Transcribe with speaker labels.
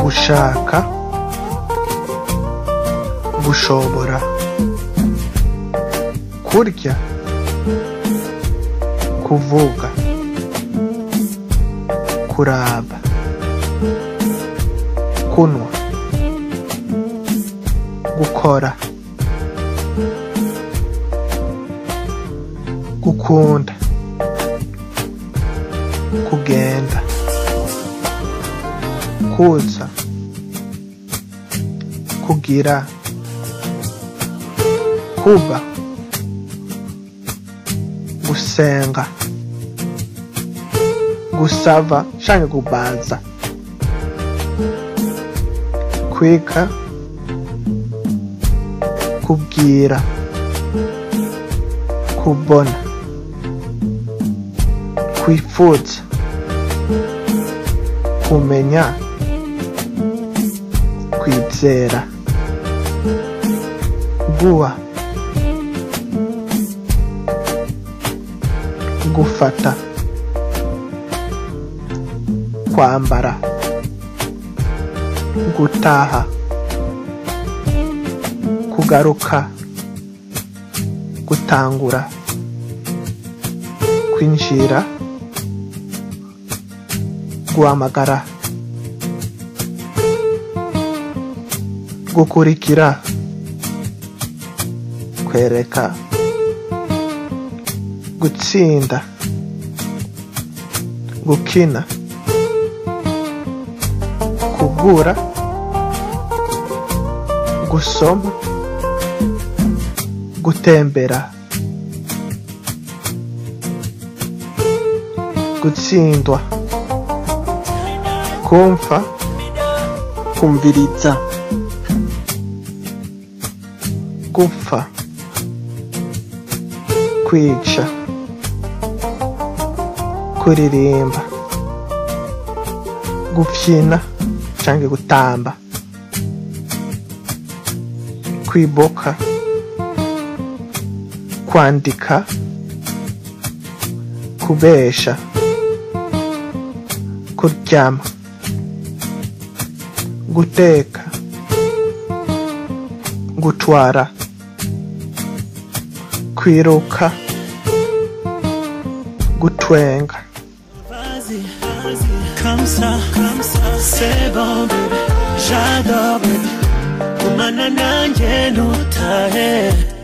Speaker 1: Gushaka, gushobora, kurya, kuvuga, kuraba, kunwa, gukora, gukunda, kugenda, kuza, kugira, kuba, gusenga, gusaba canke kubaza, kwiga, kubwira, kubona, kwifuza, kumenya, kwizera, guha, gufata, kwambara, gutaha, kugaruka, gutangura, kwinjira, guhamagara, gukurikira, kwereka, gutsinda, gukina, kugura, gusoma, gutembera, gutsindwa, kumva, kumviriza, gupfa, kwica, kuririmba, gufyina canke gutamba, kwiboka, kwandika, kubesha, kuryama, guteka, gutwara, kwiruka, gutwenga.
Speaker 2: Comme ça, c'est bon bébé, j'adore bébé. Gumana nanjye ntutahe.